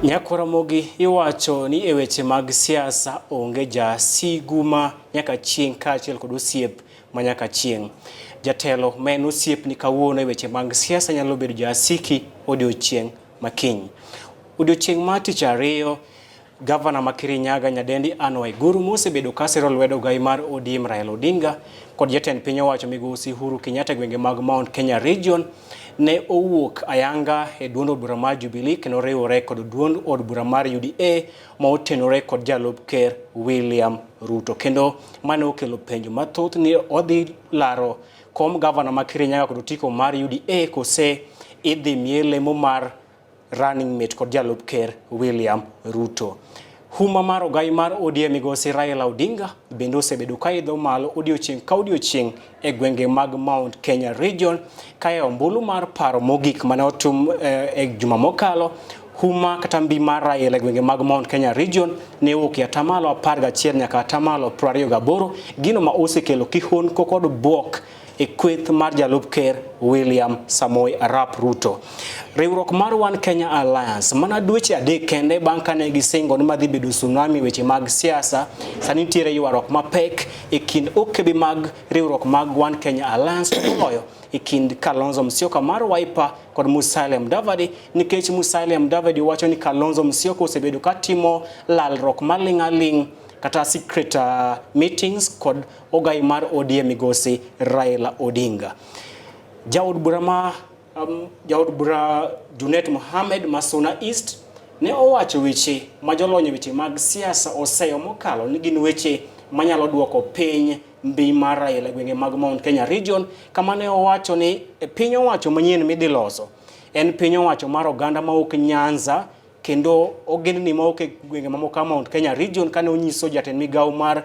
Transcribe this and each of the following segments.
Nyakwar Ramogi iwacho ni e weche mag siasa onge jasigu ma nyaka chieng' kaachiel kod osiep ma nyaka chieng'. Jatelo ma en osiepni kawuono e weche mag siasa nyalo bedo jasiki odiochieng' ma kiny. Odiochieng' mar tich ariyo, Gavana ma Kirinyaga Nyadendi Anne Waiguru mosebedo kasiro lwedo ogai mar ODM Raila Odinga kod jatend piny owacho migosi Uhuru Kenyatta e gwenge mag Mount Kenya Region ne owuok ayanga e duond od bura mar Jubilee kendo riwore kod duond od bura mar UDA ma otenore kod jalup ker William Ruto. Kendo mane okelo penjo mathoth ni odhi laro kom gavana ma Kirinyaga kod otiko mar UDA kose idhi miye lemo mar running mate kod jalup ker William Ruto. Huma mar ogai mar ODM migosi Raila Odinga bende osebedo ka idho malo odiochieng' ka odiochieng' e gwenge mag Mount Kenya Region kae ombulu mar paro mogik mane otum e juma mokalo huma kata mbi mar Raila e gwenge mag Mount Kenya Region ne owuok e atamalo 11 nyaka atamalo 28, gino ma osekelo kihondko kod bwok e kweth mar jalup ker William Samoei Arap Ruto. Riwruok mar One Kenya Alliance mana dweche adek kende bang' kane gisingo ni madhi bedo tsunami weche mag siasa, sani nitiere ywaruok mapek e kind okebe mag riwruok mag One Kenya Alliance to moloyo e kind Kalonzo Musyoka mar Wiper kod Musalia Mudavadi, nikech Musalia Mudavadi wacho ni Kalonzo Musyoka osebedo katimo lalruok maling' aling' kata secret meetings kod ogai mar ODM migosi Raila Odinga. Jaod bura ma jaod bura Junet Mohamed Masuna East ne owacho weche ma jolony e weche mag siasa oseyo mokalo ni gin weche manyalo duoko piny mbi mar Raila e gwenge mag Mount Kenya Region, kama ne owacho ni e piny owacho manyien midhi loso en piny owacho mar oganda ma ok Nyanza kendo ogendni ma ok e gwenge mamoko ka Mount Kenya Region, kane onyiso jatend migawo mar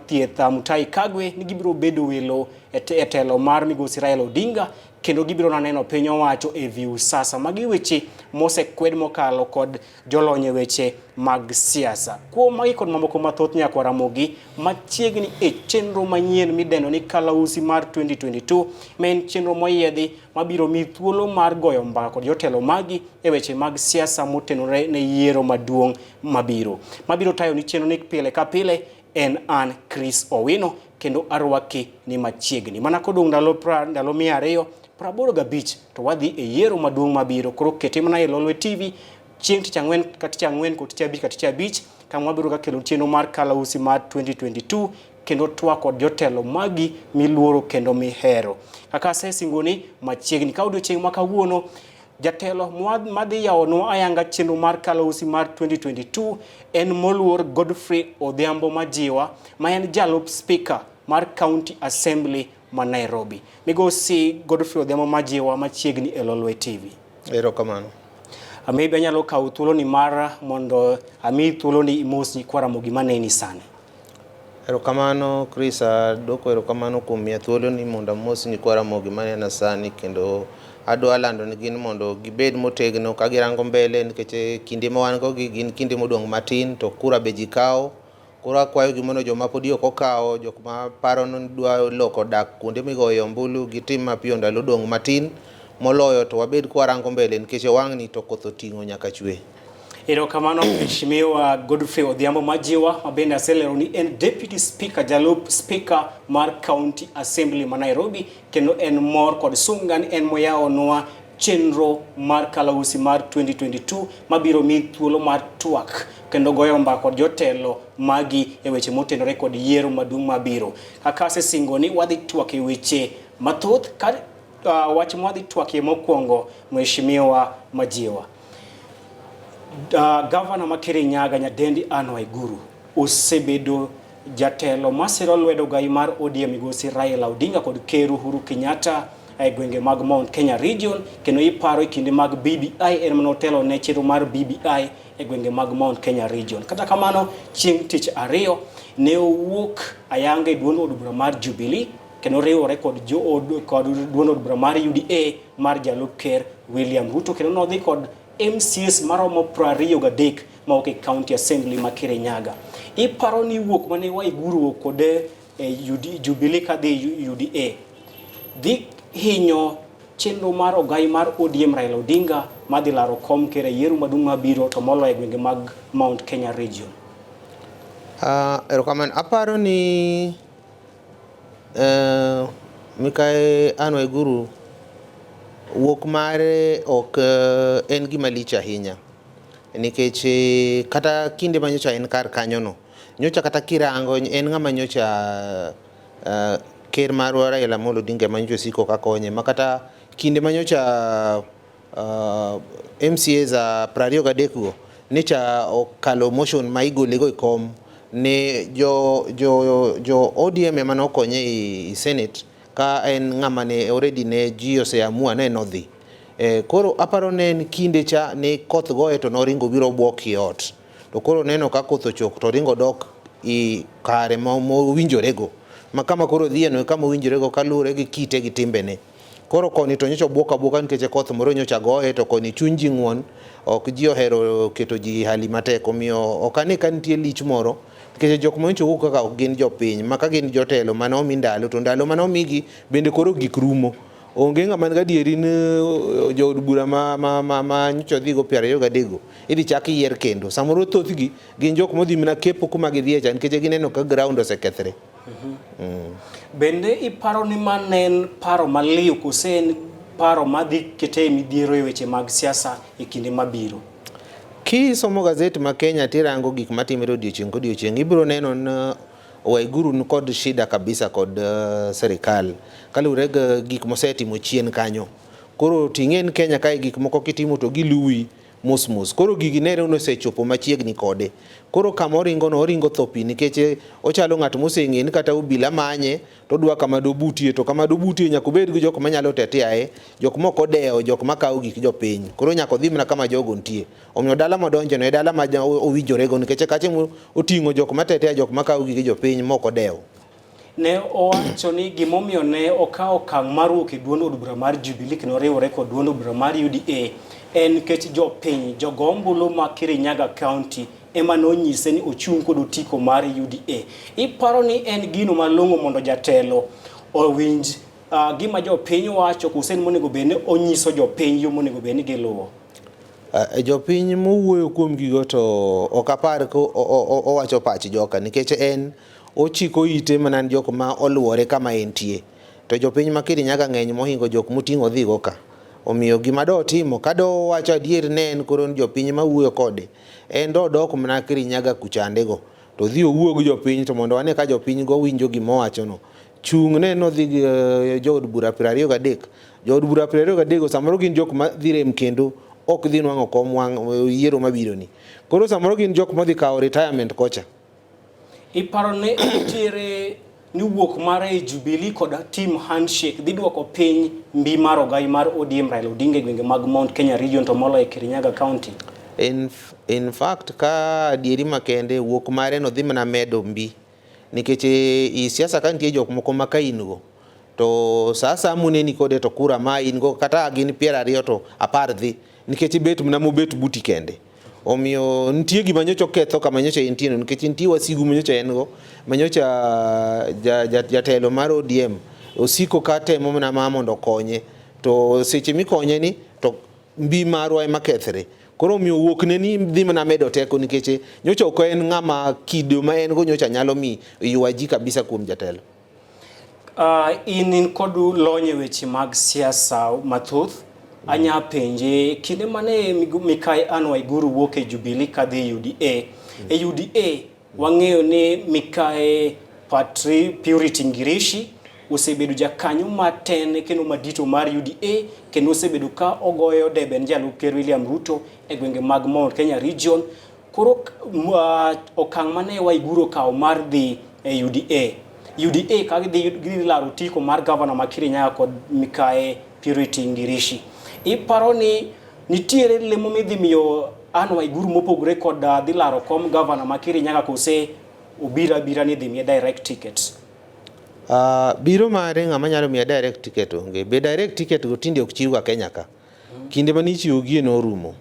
thieth Mutahi Kagwe ni gibiro bedo welo e telo mar migosi Raila Odinga kendo gibiro naneno piny owacho e Viusasa. Magi weche mosekwed mokalo kod jolony e weche mag siasa. Kuom magi kod mamoko mathoth nyaka Ramogi machiegni e chenro manyien midendo ni Kalausi mar 2022 ma en chenro moyiedhi mabiro mi thuolo mar goyo mbaka kod jotelo magi e weche mag siasa motenore ne yiero maduong' mabiro. Mabiro tayo ni chenro ni pile ka pile en an Chris Owino kendo arwaki ni machiegni. Mana kodong' ndalo 285 to wadhi e yiero maduong' mabiro. Koro kete mana e Lolwe TV chieng' tich ang'wen ka tich ang'wen kod tich abich ka tich abich kama wabiro ka kelo chenro mar Kalausi mar 2022 kendo twak kod jotelo magi miluoro kendo mihero. Kaka asesingoni machiegni ka odiochieng' ma kawuono jatelo madhi yawonwa ayanga chenro mar Kalausi mar 2022 en moluor Godfrey Odhiambo Majiwa ma en jalup speaker mar County Assembly ma Nairobi. Migosi Godfrey Odhiambo Majiwa machiegni e Lolwe TV. Erokamano. Maybe anyalo kawo thuoloni mar mondo amiyi thuoloni imos nyikwa Ramogi maneni sani. Erokamano Chris, adwoko erokamano kuom miya thuolo ni mondo amos nyikwa Ramogi manena sani kendo adwa lando ni gin mondo gibed motegno ka girango mbele nikech kinde ma wan go gi gin kinde modong' matin to kura be ji kawo. Koro akwayogi mondo joma podi ok okawo, jok ma paro ni dwa loko dak kuonde migoye ombulu gitim mapiyo ndalo odong' matin moloyo to wabed kwarango mbele nikech wang'ni to koth oting'o nyaka chwe. Erokamano Mheshimiwa Godfrey Odhiambo Majiwa ma bende aselero ni en Deputy Speaker, jalup Speaker mar County Assembly ma Nairobi, kendo en mor kod sunga ni en moyawonwa chenro mar Kalausi mar 2022 mabiro mi thuolo mar twak kendo goyo mbaka kod jotelo magi e weche motenore kod yiero maduong' mabiro. Kaka asesingo ni wadhi twak e weche mathoth ka wach mwadhi twakie mokwongo Mheshimiwa Majiwa. Gavana ma Kirinyaga Nyadendi Anne Waiguru osebedo jatelo masiro lwedo gai mar ODM migosi Raila Odinga kod Ker Uhuru Kenyatta e gwenge mag Mount Kenya Region, kendo iparo e kinde mag BBI en mana otelo ne chenro mar BBI e gwenge mag Mount Kenya Region. Kata kamano, chieng' tich ariyo ne owuok ayanga e duond od bura mar Jubilee kendo riwore kod kod duond od bura mar UDA mar jalup ker William Ruto, kendo nodhi kod MCAs maromo 23 mawuok e County Assembly ma Kirinyaga. Iparo ni wuok mane Waiguru wuok kode e Jubilee kadhi UDA dhi hinyo chenro mar ogai mar ODM Raila Odinga madhi laro kom ker e yiero maduong' mabiro to moloyo e gwenge mag Mount Kenya region? Erokamano. Aparo ni Mikayi Anne Waiguru wuok mare ok en gima lich ahinya nikech kata kinde ma nyocha en kar kanyono, nyocha kata kirango en ng'ama nyocha ker marwa Raila Amolo Odinga ema nyocha osiko ka konye ma kata kinde ma nyocha MCAs 23 go nyocha okalo motion ma igolego e kom ne jo ODM ema nokonye e Senate ka en ng'ama ne already ne ji oseamua ne nodhi. Koro aparo ne en kinde cha ne koth goye to noringo biro buok i ot. To koro neno ka koth ochok to oringo dok i kare mowinjorego. Ma kama koro odhiye no e kama owinjorego kaluwore gi kite gi timbene. Koro koni to nyocha obuok abuoka nikech koth moro nyocha goye to koni chuny ji ng'uon ok ji ohero keto ji hali matek omiyo ok ane ka nitie lich moro nikech jok manyocha owuok kaka ok gin jopiny ma ka gin jotelo mane omi ndalo to ndalo mane omigi bende koro gik rumo. Onge ng'ama ni gadieri ni jood bura ma nyocha odhigo 23 go idhi chak yier kendo. Samoro thothgi gin jok modhi mana kepo kuma gidhiye cha nikech gineno ka ground osekethre. Bende iparo ni mano en paro maliw kose en paro madhi kete e midhiero e weche mag siasa e kinde mabiro? Kisomo gazet ma Kenya tirango gik matimore odiochieng' kodiochieng' ibiro neno ni Waiguru ni kod shida kabisa kod sirikal kaluwore gi gik mosetimo chien kanyo. Koro ting'e ni Kenya kae gik moko kitimo to giluwi mos mos. Koro gigi nere ni osechopo machiegni kode. Koro kama oringo no oringo tho pi nikech ochalo ng'at moseng'e ni kata obila manye to odwa kama dobutie to kama dobutie nyaka obed gi jok manyalo teteaye, jok mok odewo, jok makawo gik jopiny. Koro nyaka odhi mana kama jogo nitie. Omiyo dala modonje no e dala ma owinjorego nikech kacha oting'o jok matetea, jok makawo gige jopiny mok odewo. Ne owacho ni gimomiyo ne okawo okang' mar wuok e duond od bura mar Jubilee kendo riwore kod duond od bura mar UDA en nikech jopiny, jogo ombulu ma Kirinyaga County ema nonyise ni ochung' kod otiko mar UDA. Iparo ni en gino malong'o mondo jatelo owinj gima jopiny wacho kose en monego bed ni onyiso jopiny yo monego bed ni giluwo? Jopiny mowuoyo kuom gigo to ok apar ko owacho pach joka nikech en ochiko ite mana jok ma oluwore kama entie. To jopiny ma Kirinyaga ng'eny mohingo jok moting'o odhigo ka. Omiyo gima do timo ka do wacho adier ne en koro ni jopiny ma wuoyo kode en do dok mana Kirinyaga kuchandego to odhi owuo gi jopiny to mondo wane ka jopiny go winjo gima owachono. Chung' ne nodhi gi jood bura 23. Jood bura 23 go samoro gin jok ma dhi rem kendo ok dhi nwang'o kom wang' yiero mabiro ni. Koro samoro gin jok modhi kawo retirement kocha. Iparo ni nitiere ni wuok mare e Jubilee kod team handshake dhi duoko piny mbi mar ogai mar ODM Raila Odinga e gwenge mag Mount Kenya region to moloyo e Kirinyaga County? In fact ka adieri makende wuok mare no dhi mana medo mbi nikech e siasa ka nitie jok moko ma ka in go to sa asaya moneni kode to kura ma in go kata gin 20 to 10 dhi nikech ibet mana mobet buti kende. Omiyo nitie gima nyocha oketho kama nyocha entie no nikech nitie wasigu manyocha en go manyocha jatelo mar ODM osiko ka temo mana ma mondo okonye to seche mikonye ni to mbi marwa ema kethre. Koro omiyo wuok ne ni dhi mana medo teko nikech nyocha ok en ng'ama kido ma en go nyocha nyalo mi ywa ji kabisa kuom jatelo. In kod lony e weche mag siasa mathoth. Anya penje kinde mane Mikayi Anne Waiguru wuok e Jubilee kadhi UDA. E UDA wang'eyo ni Mikayi Purity Ngirishi osebedo jakanyo matin kendo madito mar UDA kendo osebedo ka ogoyo debe ne jalup ker William Ruto e gwenge mag Mount Kenya region. Koro okang' mane Waiguru okawo mar dhi e UDA. UDA ka gidhi laro otiko mar gavana ma Kirinyaga kod Mikayi Purity Ngirishi. Iparo ni nitiere lemo midhi miyo Anne Waiguru mopogore kod dhi laro kom gavana ma Kirinyaga kose obiro abira ni dhi miye direct ticket? Biro mare ng'ama nyalo miya direct ticket onge. Be direct ticket go tinde ok chiw ga Kenya ka. Kinde mane ichiwo gie norumo.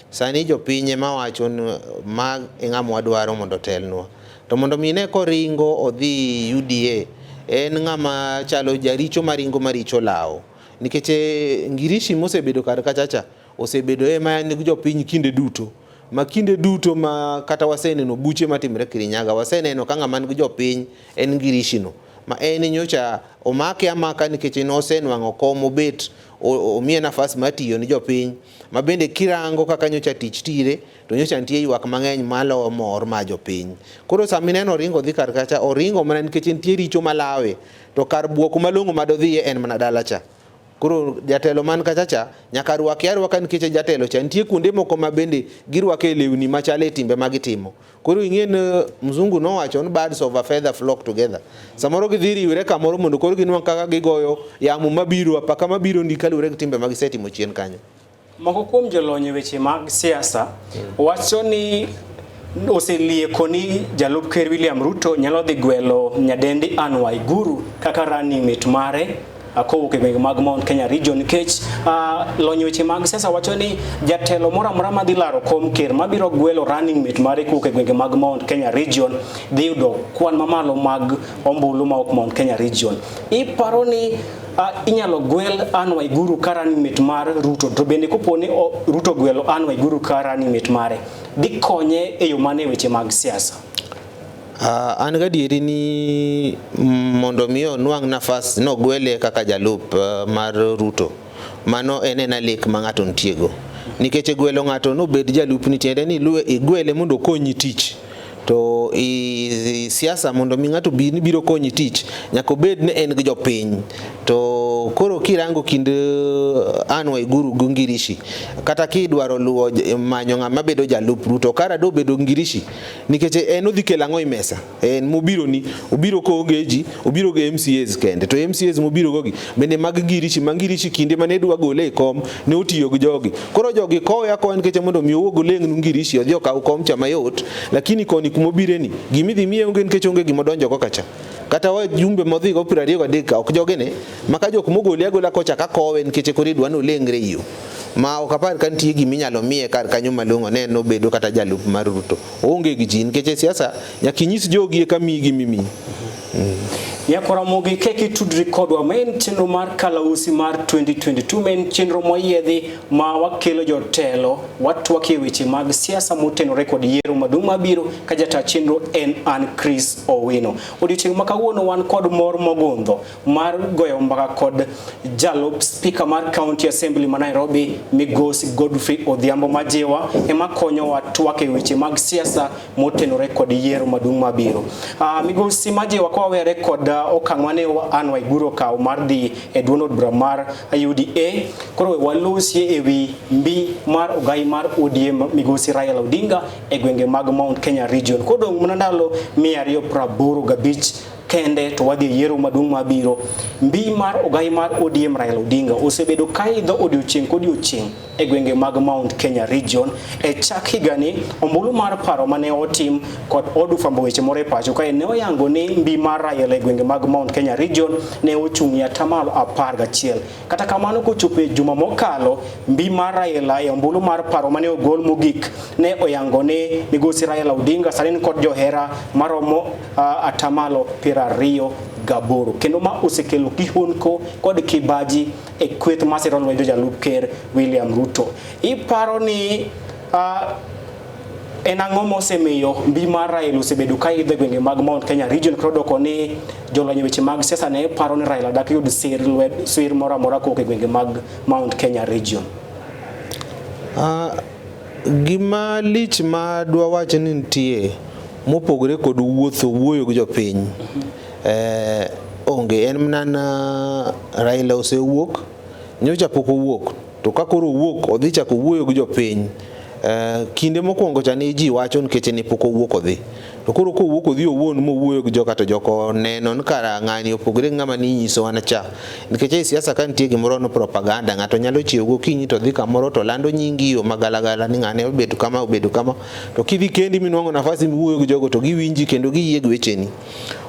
Sani jopiny ema wacho ni ma e ng'ama wadwaro mondo otelnwa. To mondo mi ne koringo odhi UDA, en ng'ama chalo jaricho maringo maricho lawo. Nikech Ngirishi mosebedo kar kachacha osebedo ema en gi jopiny kinde duto. Ma kinde duto ma kata waseneno buche matimre Kirinyaga, waseneno ka ng'ama nigi jopiny en Ngirishi no. Ma en nyocha omake amaka nikech nosenwang'o kom obet omiye nafas mar tiyo ni jopiny. Ma bende kirango kaka nyocha tich tire, to nyocha nitie ywak mang'eny maloyo mor ma jopiny. Koro sama ineno oringo odhi kar kacha, oringo mana nikech nitie richo malawe, to kar buok malong'o madodhiye en mana dala cha. Koro jatelo man kacha cha nyaka rwake arwaka nikech jatelo cha nitie kuonde moko ma bende girwake e lewni machal e timbe ma gitimo. Koro ing'e ni mzungu nowacho ni birds of a feather flock together. Samoro gidhi riwre kamoro mondo koro ginwang' kaka gigoyo yamo mabiro, apaka mabiro ni kaluwore gi timbe ma gisetimo chien kanyo. Moko kuom jolony e weche mag siasa wacho ni oselieko ni jalup ker William Ruto nyalo dhi gwelo nyadendi Anne Waiguru kaka running mate mare kowuok e gwenge mag Mount Kenya region nikech lony weche mag siasa wacho ni jatelo moro amora madhi laro kom ker mabiro gwelo running mate mare kowuok e gwenge mag Mount Kenya region dhi yudo kwan mamalo mag ombulu ma ok Mount Kenya region. Iparo ni inyalo gwel Anne Waiguru ka running mate mar Ruto, to bende kopo ni Ruto gwelo Anne Waiguru ka running mate mare dhi konye e yo mane e weche mag siasa? An gadieri ni mondo mi onwang' nafas nogwele kaka jalup mar Ruto, mano en ena lek ma ng'ato nitiego. Nikech gwelo ng'ato nobed jalupni tiende ni igwele mondo okonyi tich. To i siasa mondo mi ng'ato bi ni biro konyi tich, nyaka obed ni en gi jopiny. To koro kirango kind Anne Waiguru gi Ngirishi, kata kidwaro luwo manyo ng'ama bedo jalup Ruto, kara dobedo Ngirishi, nikech en odhi kelo ang'o e mesa? En mobiro ni, obiro koonge ji, obiro gi MCAs kende. To MCAs mobiro go gi, bende mag Ngirishi, ma Ngirishi kinde mane dwa gole e kom, ne otiyo gi jogi. Koro jogi kowe akowa nikech mondo mi owuog oleng' nu Ngirishi, odhi okaw kom cha mayot, lakini koni kumobire ni, gimidhi miye onge nikech onge gimodonjo go kacha. Kata wajumbe modhi go 23 ka ok jogene, maka jok mogole agola kocha ka kowe nikech koro idwa ni oleng're yo. Ma ok apar ka nitie giminyalo miye kar kanyo malong'o ne en obedo kata jalup mar Ruto. Oonge gi ji nikech e siasa nyaka inyis jogi eka miyi gimimiyi. Nyakwar Ramogi kek itudri kodwa ma en chenro mar Kalausi mar 2022 ma en chenro moyiedhi ma wakelo jotelo watwakie weche mag siasa motenore kod yiero maduong' mabiro ka jata chenro en an Chris Owino. Odiochieng' ma kawuono wan kod mor mogundho mar goyo mbaka kod jalup spika mar County Assembly ma Nairobi Migosi Godfrey Odhiambo Majiwa ema konyowa twak e weche mag siasa motenore kod yiero maduong' mabiro. Migosi Majiwa, ka wawere kod okang' mane Anne Waiguru okawo mar dhi e duond od bura mar UDA, koro we walosie ewi mbi mar ogai mar ODM Migosi Raila Odinga e gwenge mag Mount Kenya region. Kodong' mana ndalo 285 kende to wadhi e yiero maduong' mabiro. Mbi mar ogai mar ODM Raila Odinga osebedo kaidho odiochieng' kodiochieng' e gwenge mag Mount Kenya region. E chak higani, ombulu mar paro mane otim kod od fwambo weche moro e pacho kae ne oyango ni mbi mar Raila e gwenge mag Mount Kenya region ne ochung' e atamalo 11. Kata kamano, kochopo e juma mokalo, mbi mar Raila e ombulu mar paro mane ogol mogik ne oyango ni Migosi Raila Odinga sani ni kod johera maromo atamalo 28, kendo ma osekelo kihondko kod kibaji e kweth masiro lwedo jalup ker William Ruto. Iparo ni en ang'o mosemiyo mbi mar Raila osebedo ka idho e gwenge mag Mount Kenya region kendo doko ni jolony e weche mag siasa ne paro ni Raila dak yud sir lwed sir moro amora kowuok e gwenge mag Mount Kenya region? Gima lich ma dwa wach ni nitie mopogore kod wuotho wuoyo gi jopiny onge en mana na Raila osewuok nyocha pok owuok to ka koro owuok odhi chako wuoyo gi jopiny. Kinde mokwongo cha ne ji wacho nikech ne pok owuok odhi, to koro kowuok odhi owuon mowuoyo gi joka to joko neno ni kara ng'ani opogore gi ng'ama ninyisowa na cha. Nikech ei siasa ka nitie gimoro no propaganda, ng'ato nyalo chiew gokinyi to dhi kamoro to lando nyingi yo magalagala ni ng'ane obedo kama obedo kama, to kidhi kendi minwang'o nafasi miwuoyo gi jogo to giwinji kendo giyie gi wecheni.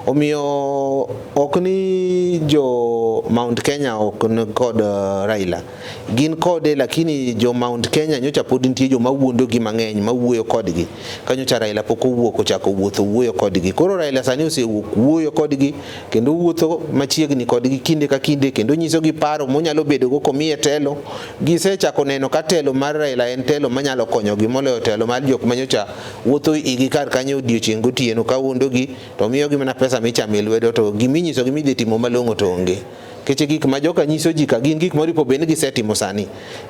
Omiyo ok ni jo Mount Kenya ok ni kod Raila. Gin kode lakini jo Mount Kenya nyocha pod nitie joma wuondogi mang'eny mawuoyo kodgi. Ka nyocha Raila pok owuok ochako wuotho wuoyo kodgi. Koro Raila sani osewuok wuoyo kodgi kendo wuotho machiegni kodgi kinde ka kinde kendo nyisogi paro monyalo bedogo komiye telo. Gisechako neno ka telo mar Raila en telo manyalo konyogi moloyo telo mar jok manyocha wuotho igi kar kanyo odiochieng' gotieno ka wuondogi to miyogi mana pesa michamo e lwedo to giminyisogi midhi timo malong'o to onge. Keche gik ma joka nyiso ji ka gin gik moripo bed ni gisetimo sani.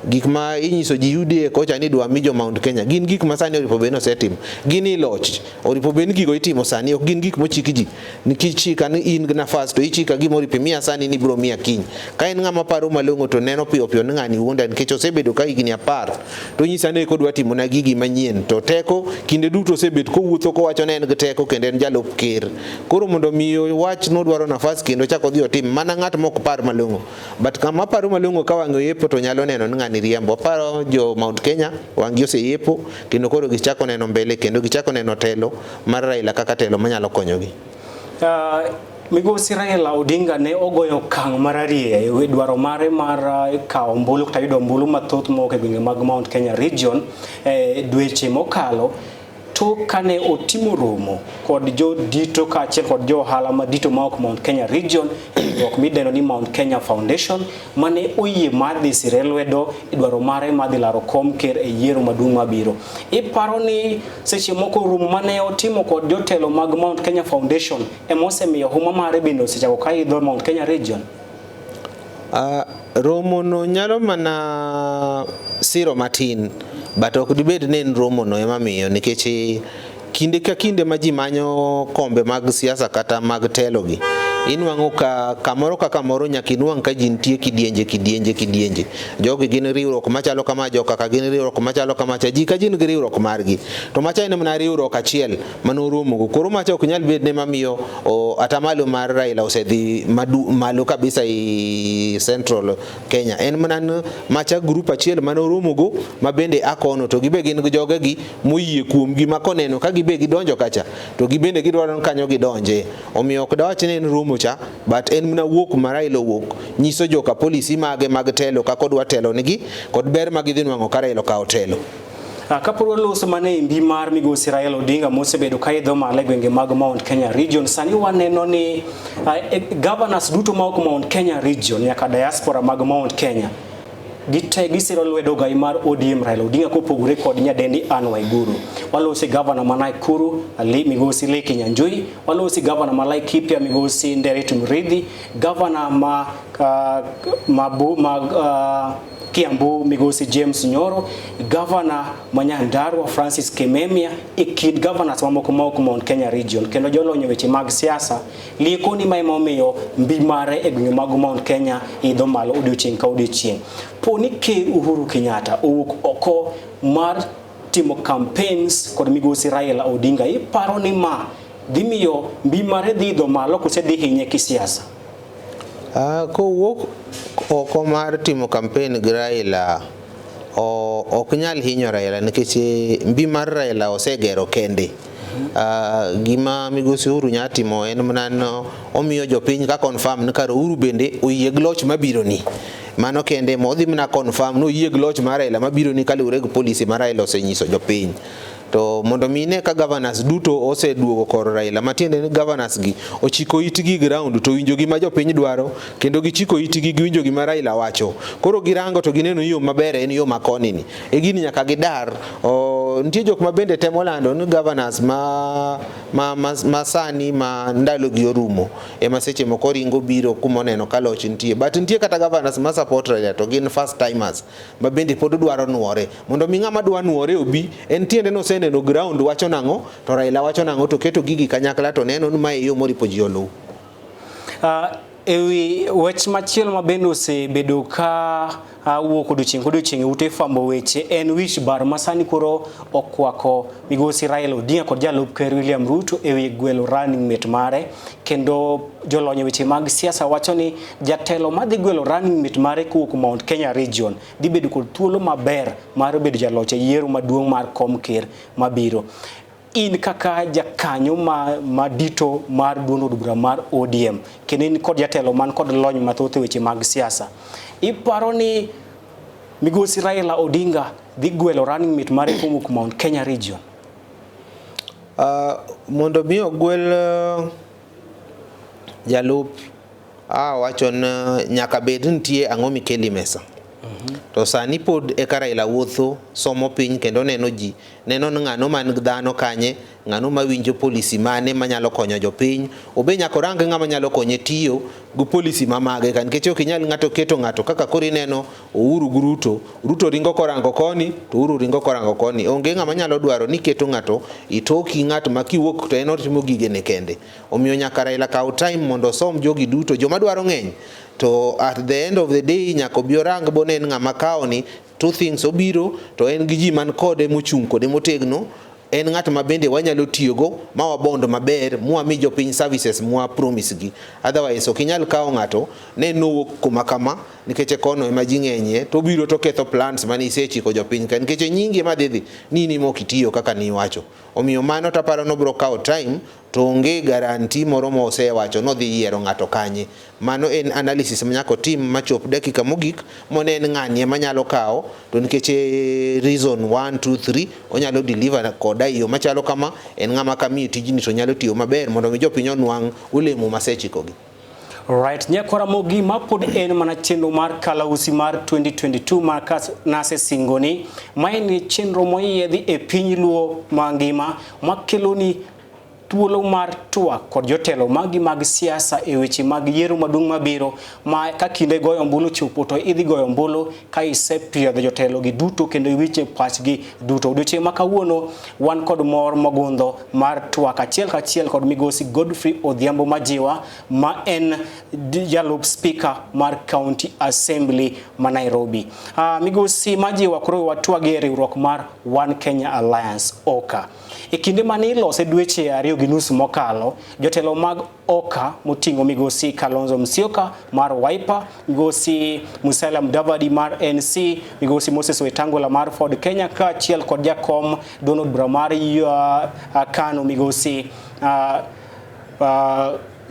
Gik ma inyiso ji UDA kocha ni idwa mi jo Mount Kenya gin gik ma sani oripo bed ni osetim. Gin i loch oripo bed ni gigo itimo sani ok gin gik mochik ji. Nikech chika ni in gi nafas to ichika gima oripo imiya sani ni ibiro miya kiny. Ka en ng'ama paro malong'o to neno piyo piyo ni ng'ani wuonda nikech osebedo ka higni 10 to onyisa ni eka odwa timona gigi manyien to teko kinde duto osebet kowuotho kowacho ni en gi teko kendo en jalup ker. Koro mondo mi owach nodwaro nafas kendo ochak odhi otim mana ng'at mok par malong'o. But kama paro malong'o ka wang'e oyepo to nyalo neno ni ng'ani riembo. Aparo jo Mount Kenya wang'gi oseyepo kendo koro gichako neno mbele kendo gichako neno telo mar Raila kaka telo manyalo konyogi. Migosi Raila Odinga ne ogoyo okang' mararieya e dwaro mare mar kawo ombulu kata yudo ombulu mathoth mowuok e gwenge mag Mount Kenya region e dweche mokalo tok kane otimo romo kod jodito kaachiel kod jo ohala madito mawuok Mount Kenya region e riwruok midendo ni Mount Kenya Foundation mane oyie mar dhi sire lwedo e dwaro mare mar dhi laro kom ker e yiero maduong' mabiro. Iparo ni seche moko romo mane otimo kod jotelo mag Mount Kenya Foundation ema osemiyo huma mare bende osechako ka idho Mount Kenya region? Romo no nyalo mana siro matin but ok dibed ni en romo no ema miyo nikech kinde ka kinde ma ji manyo kombe mag siasa kata mag telo gi inwang'o ka kamoro ka kamoro nyaka inwang' ka ji nitie kidienje kidienje kidienje. Jogi gin riwruok machalo kama, joka ka gin riwruok machalo kama cha, ji ka ji nigi riwruok margi. To macha en mana riwruok achiel manoromogo. Koro macha ok nyal bed ne mamiyo atamalo mar Raila osedhi malo kabisa i Central Kenya. En mana macha grup achiel manoromogo ma bende akono to gibe gin gi jogegi moyie kuomgi ma koneno ka gibe gidonjo kacha to gibende gidwaro ni kanyo gidonje. Omiyo ok dawach ni en romo cha but en mana wuok ma Raila owuok nyiso joka polisi mage mag telo kaka odwa telo nigi kod ber ma gidhi nwang'o ka Raila okawo telo. Kapod waloso mana e mbi mar migosi Raila Odinga mosebedo ka idho malo e gwenge mag Mount Kenya region, sani waneno ni governors duto ma ok Mount Kenya region nyaka diaspora mag Mount Kenya gite gisiro lwedo gai mar ODM Raila Odinga kopogore kod nyadendi Anne Waiguru. Walosi governor ma Nakuru Ali migosi Lee Kinyanjui, walosi governor ma Laikipia migosi Nderitu Muriithi, governor ma Kiambu migosi James Nyoro, governor ma Nyandarua Francis Kimemia e kind governors mamoko ma ok Mount Kenya region. Kendo jolony e weche mag siasa lieko ni ma ema omiyo mbi mare e gwenge mag Mount Kenya idho malo odiochieng' ka odiochieng'. Po ni Ker Uhuru Kenyatta owuok oko mar timo campaigns kod migosi Raila Odinga, iparo ni ma dhi miyo mbi mare dhi idho malo kose dhi hinye kisiasa? Kowuok oko mar timo campaign gi Raila, ok nyal hinyo Raila nikech mbi mar Raila osegero kende. Gima migosi Uhuru nya timo en mana no omiyo jopiny ka confirm ni kar Uhuru bende oyie gi loch mabiro ni. Mano kende ma odhi mana confirm ni oyie gi loch mar Raila mabiro ni kaluwore gi policy ma Raila osenyiso jopiny. To mondo mi ine ka governors duto oseduogo kor Raila, matiende ni governors gi ochiko itgi ground to winjo gima jopiny dwaro kendo gichiko itgi giwinjo gima Raila wacho. Koro girango to gineno yo maber en yo makoni ni. E gini nyaka gidar. Nitie jok ma bende temo lando ni governors ma sani ma ndalo gi orumo ema seche moko ringo biro kuma oneno ka loch nitie. But nitie kata governors ma support Raila to gin first timers ma bende pod dwaro nuore. Mondo mi ng'ama dwa nuore obi, en tiende ni oseneno ground wacho nang'o, to Raila wacho nang'o, to keto gigi kanyakla to neno ni mae e yo moripo ji oluw. Ewi wach machielo ma bende osebedo ka wuok odiochieng' kodiochieng' e ute fwambo weche en wich bar ma sani koro okwako migosi Raila Odinga kod jalup ker William Ruto ewi gwelo running mate mare, kendo jolony e weche mag siasa wacho ni jatelo madhi gwelo running mate mare kowuok Mount Kenya region dhi bedo kod thuolo maber mar bedo jaloch e yiero maduong' mar kom ker mabiro. In kaka jakanyo ma dito mar duond od bura mar ODM kendo in kod jatelo man kod lony mathoth e weche mag siasa, iparo ni Migosi Raila Odinga dhi gwelo running mate mare kowuok Mount Kenya region? Mondo mi ogwel jalup awacho ni nyaka bed nitie ang'o mikelo e mesa. To sani pod eka Raila wuotho somo piny kendo neno ji, neno ni ng'ano man gi dhano kanye, ng'ano mawinjo policy mane manyalo konyo jopiny. Obe nyaka orang ng'ama nyalo konye tiyo gi policy ma mage ka nikech ok inyal ng'ato keto ng'ato kaka koro ineno Uhuru gi Ruto, Ruto ringo korango koni to Uhuru ringo korango koni. Onge ng'ama nyalo dwaro ni keto ng'ato itoki ng'at ma kiwuok to en otimo gigene kende. Omiyo nyaka Raila kaw time mondo osom jogi duto, joma dwaro ng'eny to at the end of the day nyaka obi orang bonen ng'ama kawo ni two things obiro to en gi ji man kode mochung' kode motegno en ng'at ma bende wanyalo tiyogo ma wabond maber mwami jopiny services mwa promise gi. Otherwise ok inyal kawo ng'ato ne nowuok kuma kama nikech kono ema ji ng'enyie to obiro to ketho plans mane isechiko jopiny ka nikech nyingi ema dhi dhi ni in ema ok itiyo kaka niwacho. Omiyo mano taparo ni obiro kawo time to onge guarantee moro ma osewacho nodhi yiero ng'ato kanye. Mano en analysis ma nyaka otim machop dakika mogik monen ng'ani ema nyalo kawo to nikech reason 1 2 3 onyalo deliver koda e yo machalo kama en ng'ama kamiyo tijni to nyalo tiyo maber mondo mi jopiny onwang' olemo masechikogi. Right, nyakwara Ramogi, ma pod en mana chenro mar Kalausi mar 2022 ma nasesingoni. Ma en chenro moyiedhi e piny Luo mangima makeloni thuolo mar twak kod jotelo magi mag siasa e weche mag yiero maduong' mabiro ma ka kinde goyo ombulu chopo to idhi goyo ombulu ka isepiedho jotelo gi duto kendo iwiche pachgi duto. Odiochieng' ma kawuono wan kod mor mogundho mar twak achiel kachiel kod migosi Godfrey Odhiambo Majiwa ma en jalup speaker mar County Assembly ma Nairobi. Migosi Majiwa, koro watwag e riwruok mar One Kenya Alliance OKA. E kinde mane ilose dweche 2.5 mokalo, jotelo mag OKA moting'o migosi Kalonzo Musyoka mar Wiper, migosi Musalia Mudavadi mar NC, migosi Moses Wetangula mar Ford Kenya kaachiel kod jakom Donald Bura mar KANU migosi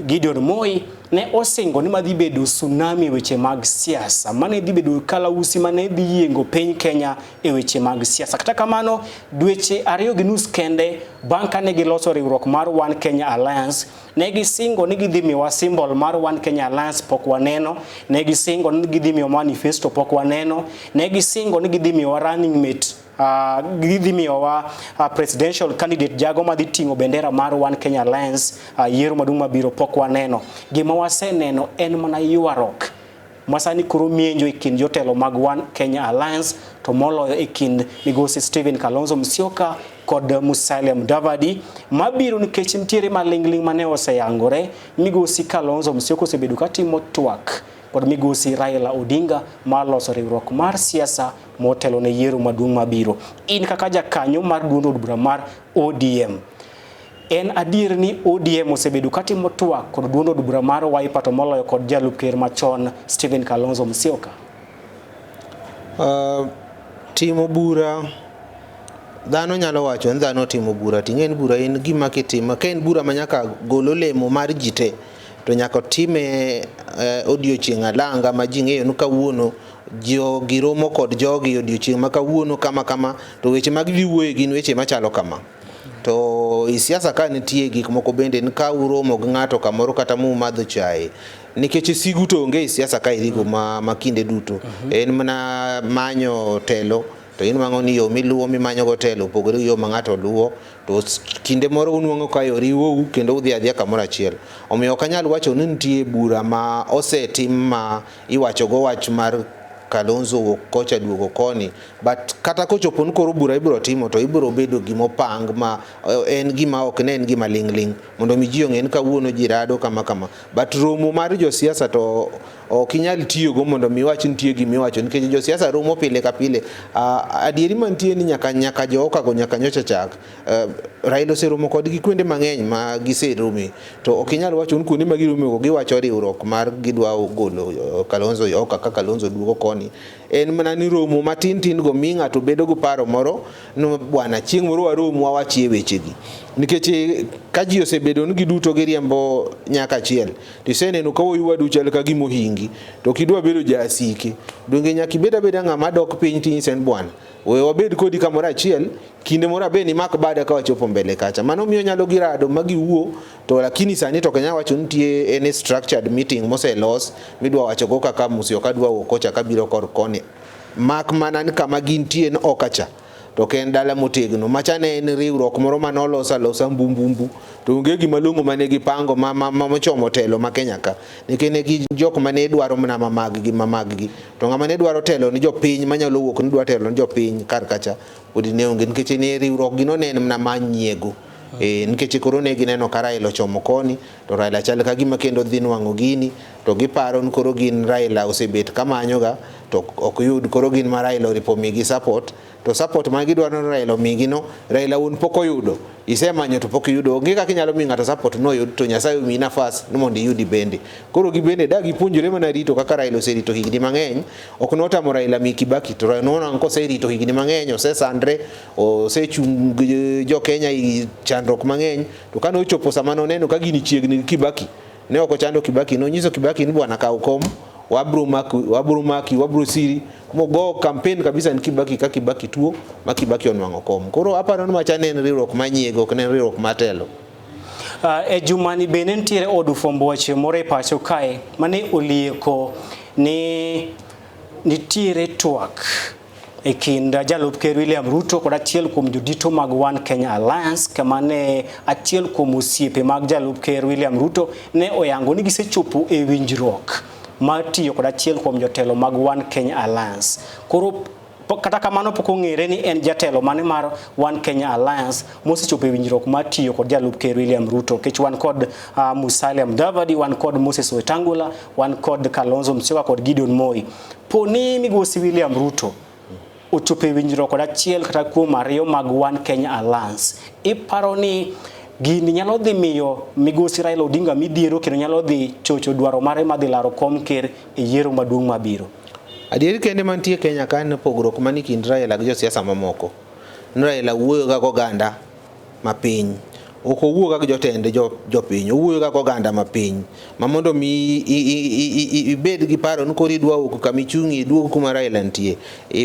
Gideon Moi ne osingo ni madhi bedo tsunami weche mag siasa, mane dhi bedo kalausi mane dhi yiengo piny Kenya e weche mag siasa. Kata kamano, dweche 2.5 kende bang' kane giloso riwruok mar One Kenya Alliance, ne gisingo ni gidhi miyowa symbol mar One Kenya Alliance, pok waneno. Ne gisingo ni gidhi miyowa manifesto, pok waneno. Ne gisingo ni gidhi miyowa running mate, gidhi miyowa presidential candidate jago madhi ting'o bendera mar One Kenya Alliance yiero maduong' mabiro, pok waneno. Gima waseneno en mana ywaruok masani koro mienjo e kind jotelo mag One Kenya Alliance to moloyo e kind migosi Stephen Kalonzo Musyoka kod Musalia Mudavadi mabiro nikech nitiere maling'ling' mane oseyangore. Migosi Kalonzo Musyoka osebedo katimo twak kod migosi Raila Odinga mar loso riwruok mar siasa motelo ne yiero maduong' mabiro. In kaka jakanyo mar duond od bura mar ODM, en adier ni ODM osebedo katimo twak kod duond od bura mar Wiper to moloyo kod jalup ker machon Stephen Kalonzo Musyoka? Timo bura, dhano nyalo wacho ni dhano timo bura, ting'e ni bura en gima kitimo, ka en bura ma nyaka gol olemo mar ji te, to nyaka time odiochieng' alanga ma ji ng'eyo ni kawuono jogi romo kod jogi odiochieng' ma kawuono kama kama, to weche mag dhi wuoye gin weche machalo kama. To e siasa ka nitie gik moko bende ni ka uromo gi ng'ato kamoro kata mumadho chae, nikech sigu to onge e siasa ka idhigo ma kinde duto. En mana manyo telo, to inwang'o ni yo miluwo mimanyo go telo opogore gi yo ma ng'ato luwo, to kinde moro unwang'o ka oriwou kendo udhi adhiya kamoro achiel. Omiyo ok anyal wacho ni nitie bura ma osetim ma iwacho go wach mar Kalonzo wuok kocha duogo koni, but kata kochopo ni koro bura ibiro timo to ibiro bedo gima opang ma en gima ok ne en gima ling' ling' mondo mi ji ong'e ni kawuono ji rado kama kama. But romo mar josiasa to ok inyal tiyogo mondo mi iwach nitie gima iwacho nikech josiasa romo pile ka pile. Adieri mantie ni nyaka jo OKA go nyaka nyocha chak. Raila oseromo kodgi kuonde mang'eny ma giserome, to ok inyal wacho ni kuonde ma girome go giwacho riwruok mar gidwa golo Kalonzo e OKA ka Kalonzo duogo koni. En mana ni romo matin tin go mi ng'ato bedo gi paro moro ni bwana chieng' moro warom wawachie wechegi. Nikech ka ji osebedo ni giduto giriembo nyaka achiel, to iseneno ka wuoyi wadu chal ka gima ohingi, to ok idwa bedo jasike. Donge nyaka ibed abeda ng'ama dok piny tinyise ni bwana, we wabed kodi kamoro achiel, kinde moro abe nimak bada ka wachopo mbele kacha. Mano miyo nyalo girado ma giwuo, to lakini sani to ok anyal wacho ni nitie any structured meeting moselos midwa wacho go kaka Musyoka dwa wuok kocha kabiro kor koni. Mak mana ni kama gintie ni okacha to ok en dala motegno. Macha ne en riwruok moro mane olos alosa mbumbumbu to onge gima long'o mane gipango ma mochomo telo ma Kenya ka. Nikech ne gin jok mane dwaro mana ma mag gi ma mag gi. To ng'ama ne dwaro telo ni jopiny manyalo wuok ni dwa telo ni jopiny kar kacha pod ne onge nikech ne riwruok gi no ne en mana mar nyiego. Nikech koro ne gineno ka Raila ochomo koni to Raila chal ka gima kendo dhi nwang'o gini to giparo ni koro gin Raila osebet kamanyoga to ok yud koro gin ma Raila oripo migi support to support ma gidwaro ni Raila omigi no Raila wuon pok oyudo isemanyo to pok iyudo onge kaka inyalo miyo ng'ato support noyud to Nyasaye omiyi nafas ni mondo iyudi bende koro gibende da gipuonjore mana rito kaka Raila oserito higni mang'eny ok notamo Raila mi Kibaki to nonwang'o koserito higni mang'eny osesandre osechung' gi jo Kenya e chandruok mang'eny to kane ochopo sama noneno ka gini chiegni gi Kibaki ne ok ochando Kibaki nonyiso Kibaki ni bwana kaw kom wabro maki wabro maki wabro siri mogo campaign kabisa ni Kibaki ka Kibaki tuo ma Kibaki onwang'o kom koro aparo ni macha ne en riwruok manyiego ok ne en riwruok matelo. E jumani bende nitiere od fwambo weche moro e pacho kae mane olieko ni nitiere twak e kind jalup ker William Ruto kod achiel kuom jodito mag One Kenya Alliance kama ne achiel kuom osiepe mag jalup ker William Ruto ne oyango ni gisechopo e winjruok mar tiyo kod achiel kuom jotelo mag One Kenya Alliance. Koro kata kamano pok ong'ere ni en jatelo mane mar One Kenya Alliance mosechopo e winjruok mar tiyo kod jalup ker William Ruto. Nikech wan kod Musalia Mudavadi, wan kod Moses Wetangula, wan kod Kalonzo Musyoka kod Gideon Moi. Po ni migosi William Ruto ochopo e winjruok kod achiel kata kuom ariyo mag One Kenya Alliance, iparo ni gini nyalo dhi miyo migosi Raila Odinga midhiero kendo nyalo dhi chocho dwaro mare madhi laro kom ker e yiero maduong' mabiro? Adieri kende mantie Kenya ka en pogruok mani kind Raila gi josiasa mamoko. Ni Raila wuoyo ga goganda mapiny. Ok owuo ga gi jotend jopiny, owuoyo ga goganda mapiny. Ma mondo mi ibed gi paro ni koro idwa wuok kama ichung'ie iduog kuma Raila nitie.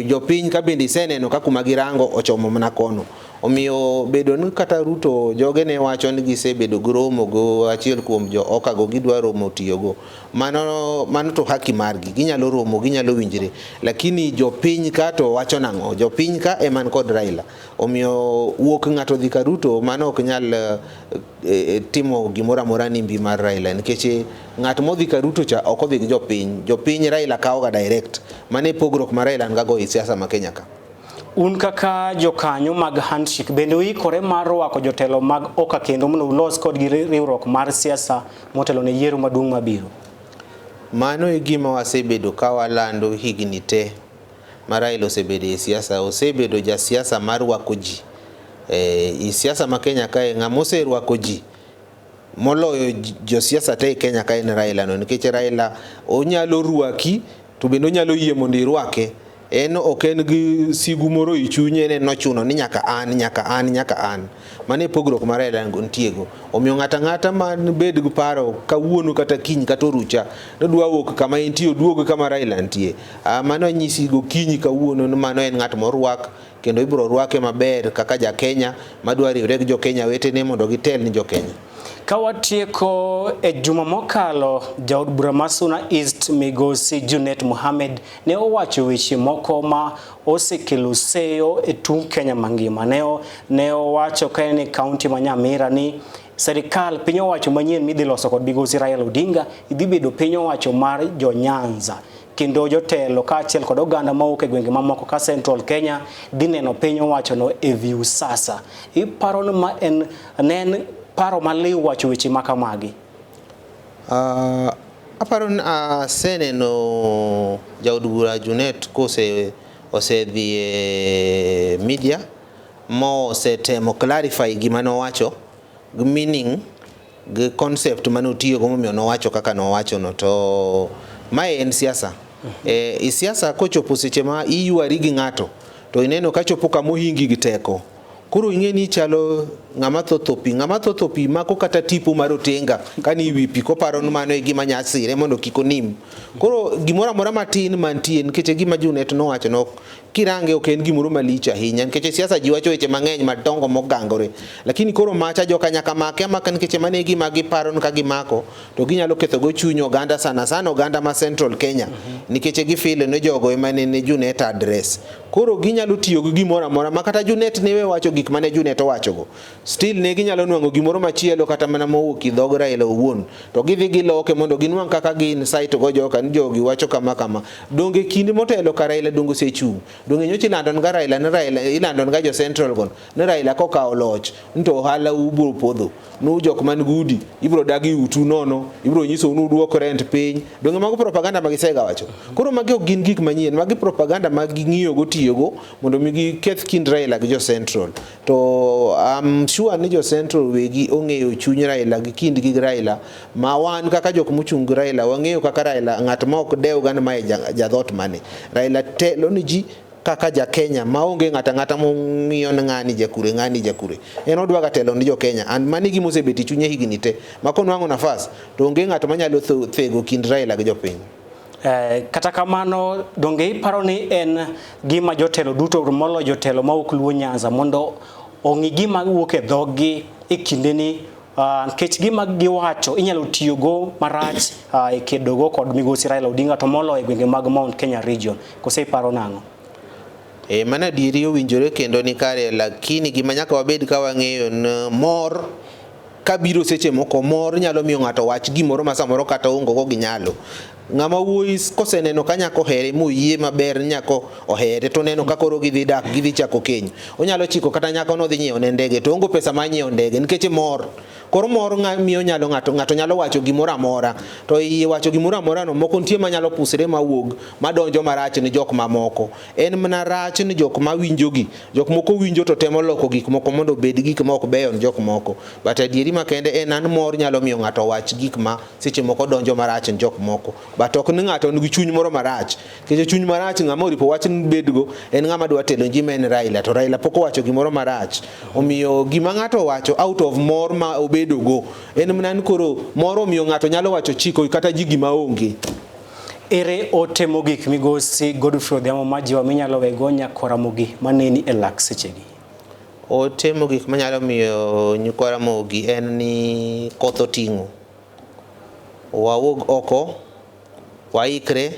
Jopiny ka bende iseneno ka kuma girango ochomo mana kono. Omiyo bedo ni kata Ruto joge ne wacho ni gisebedo gi romo go achiel kuom jo oka go gidwa romo tiyogo. Mano to haki margi, ginyalo romo, ginyalo winjre. Lakini jopiny ka to wacho nang'o? Jopiny ka ema ni kod Raila. Omiyo wuok ng'ato dhi ka Ruto mano ok nyal timo gimoro amora ni mbi mar Raila nikech ng'at modhi ka Ruto cha ok odhi gi jopiny. Jopiny Raila kawo ga direct. Mano e pogruok ma Raila nigago e siasa ma Kenya ka. Un kaka jokanyo mag Handshake bende uikore mar rwako jotelo mag OKA kendo mondo ulos kodgi riwruok mar siasa motelo ne yiero maduong' mabiro? Mano e gima wasebedo ka walando higni te ma Raila osebedo e siasa. Osebedo jasiasa mar rwako ji. E siasa ma Kenya kae ng'ama oserwako ji moloyo josiasa te e Kenya kae en Raila no nikech Raila onyalo rwaki to bende onyalo yie mondo irwake. En ok en gi sigu moro e chunye ni nochuno ni nyaka an, nyaka an, nyaka an. Mano e pogruok ma Raila nitiego. Omiyo ng'ato ang'ata man bed gi paro kawuono kata kiny kata orucha nodwa wuok kama entie oduog kama Raila nitie. Mano anyisi gokinyi kawuono ni mano en ng'at morwak kendo ibiro rwake maber kaka ja Kenya madwa riwre gi jo Kenya wetene mondo gitel ni jo Kenya. Ka watieko e juma mokalo, jaod bura ma Suna East migosi Junet Mohamed ne owacho weche moko ma osekelo seyo e tung' Kenya mangima. Ne owacho ka en e kaunti ma Nyamira ni serikal piny owacho manyien midhi loso kod migosi Raila Odinga idhi bedo piny owacho mar jo Nyanza. Kendo jotelo kaachiel kod oganda mawuok e gwenge mamoko ka Central Kenya dhi neno piny owachono e Viusasa. Iparo ni ma en ne en paro maliw wacho weche ma kamagi? Aparo ni aseneno jaod bura Junet kose osedhi e media mosetemo clarify gima nowacho gi meaning gi concept mane otiyogo momiyo nowacho kaka nowacho no to mae en siasa. E siasa kochopo seche ma iywari gi ng'ato to ineno ka chopo kama ohingi gi teko. Koro ing'e ni chalo ng'ama thotho pi, ng'ama thotho pi mako kata tipo mar otenga kani wi pi koparo ni mano e gima nya sire mondo kik onim. Koro gimoro amora matin mantie nikech e gima Junet nowacho no kirange ok en gimoro malich ahinya nikech e siasa ji wacho weche mang'eny madongo mogangore. Lakini koro macha joka nyaka make amaka nikech mano e gima giparo ni ka gimako to ginyalo ketho go chuny oganda sana sana oganda ma Central Kenya nikech gifile ni jogo ema nene Junet address. Koro ginyalo tiyo gi gimoro amora ma kata Junet ne we wacho gik mane Junet owachogo. Still ne ginyalo nwang'o gimoro machielo kata mana mowuok e dhog Raila owuon to gidhi giloke mondo ginwang' kaka gin cite go joka ni jogi wacho kama kama. Donge kinde motelo ka Raila donge osechung'? Donge nyocha ilando ga Raila ni Raila ilando ga jo Central go ni Raila kokawo loch ni to ohala u biro podho. Nu jok man gudi ibiro dagi utu nono, ibiro nyisou ni uduok rent piny. Donge mago propaganda ma gisega wacho? Koro magi ok gin gik manyien, magi propaganda ma ging'iyo go tiyogo mondo mi giketh kind Raila gi jo Central. To I'm sure ni jo Central wegi ong'eyo chuny Raila gi kindgi gi Raila ma wan kaka jok mochung' gi Raila wang'eyo kaka Raila ng'at ma ok dew ga ni mae jadhot mane. Raila telo ni ji kaka ja Kenya maonge ng'ata ng'ata mong'iyo ni ng'ani jakure ng'ani jakure. En odwa ga telo ni jo Kenya and mano e gima osebet e chunye higni te ma konwang'o nafas to onge ng'at manyalo thego kind Raila gi jopiny. Kata kamano donge iparo ni en gima jotelo duto moloyo jotelo ma ok Luo Nyanza mondo ong'i gima wuok e dhoggi e kindeni nikech gima giwacho inyalo tiyogo marach e kedogo kod migosi Raila Odinga to moloyo e gwenge mag Mount Kenya region. Kose iparo nang'o? Mano adieri owinjore kendo ni kare lakini gima nyaka wabed ka wang'eyo ni mor kabiro seche moko mor nyalo miyo ng'ato wach gimoro ma samoro kata onge go gi nyalo. Ng'ama wuoyi koseneno ka nyako ohere moyie maber ni nyako ohere to oneno ka koro gidhi dak gidhi chako keny. Onyalo chiko kata nyako no dhi nyiewo ne ndege to onge pesa mar nyiewo ndege nikech mor. Koro mor miyo nyalo ng'ato ng'ato nyalo wacho gimoro amora to iye wacho gimoro amora no moko nitie manyalo pusre mawuog madonjo marach ni jok mamoko. En mana rach ni jok mawinjogi jok moko winjo to temo loko gik moko mondo obed gik ma ok beyo ni jok moko. But adieri makende en an mor nyalo miyo ng'ato wach gik ma seche moko donjo marach ni jok moko. But ok ni ng'ato nigi chuny moro marach. Nikech chuny marach ng'ama oripo wach ni bedgo en ng'ama dwa telo ji ma en Raila to Raila pok owacho gimoro marach. Omiyo gima ng'ato owacho out of mor ma obedogo en mana ni koro mor omiyo ng'ato nyalo wacho chiko kata ji gima onge. Ere ote mogik migosi Godfrey Odhiambo Majiwa minyalo wego nyakwa Ramogi maneni e lak sechegi? Ote mogik manyalo miyo nyikwa Ramogi en ni koth oting'o. Wawuog oko, waikre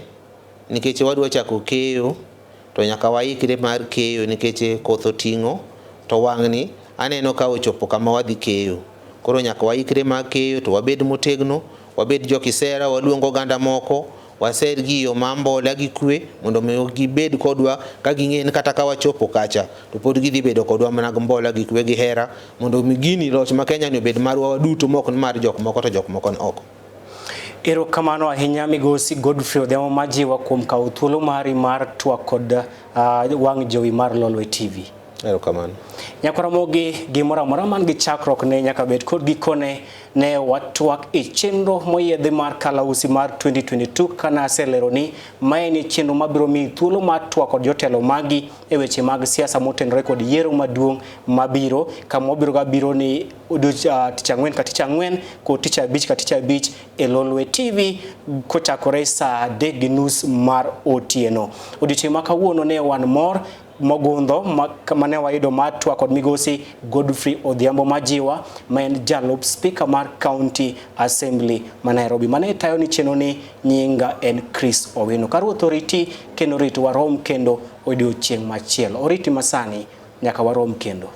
nikech wadwa chako keyo to nyaka waikre mar keyo nikech koth oting'o to wang'ni aneno ka ochopo kama wadhi keyo. Koro nyaka waikre mar keyo to wabed motegno, wabed jokisera, waluong oganda moko, waser gi yo ma mbola gi kwe mondo mi gibed kodwa ka ging'e ni kata ka wachopo kacha to pod gidhi bedo kodwa mana gi mbola gi kwe gi hera mondo mi gini loch ma Kenya ni obed marwa waduto mok ni mar jok moko to jok moko ni oko. Erokamano ahinya migosi Godfrey Odhiambo Majiwa kuom kawo thuolo mari mar twak kod wang' jowi mar Lolwe TV. Erokamano. Nyakwa Ramogi, gimoro amora man gi chakruok ne nyaka bed kod gikone. Ne watwak e chenro moyiedhi mar Kalausi mar 2022 kana aselero ni mae ni chenro mabiro miyi thuolo mar twak kod jotelo magi e weche mag siasa motenore kod yiero maduong' mabiro kama wabiro ga biro ni tich ang'wen ka tich ang'wen kod tich abich ka tich abich e Lolwe TV kochakore saa 3:30 mar otieno. Odiochieng' ma kawuono ne wan mor mogundho mane wayudo mar twak kod migosi Godfrey Odhiambo Majiwa ma en jalup spika mar County Assembly ma Nairobi. Mane tayo ni chenro ni nyinga en Chris Owino. Ka Ruoth oriti kendo orit warom kendo odiochieng' machielo. Oriti masani nyaka warom kendo.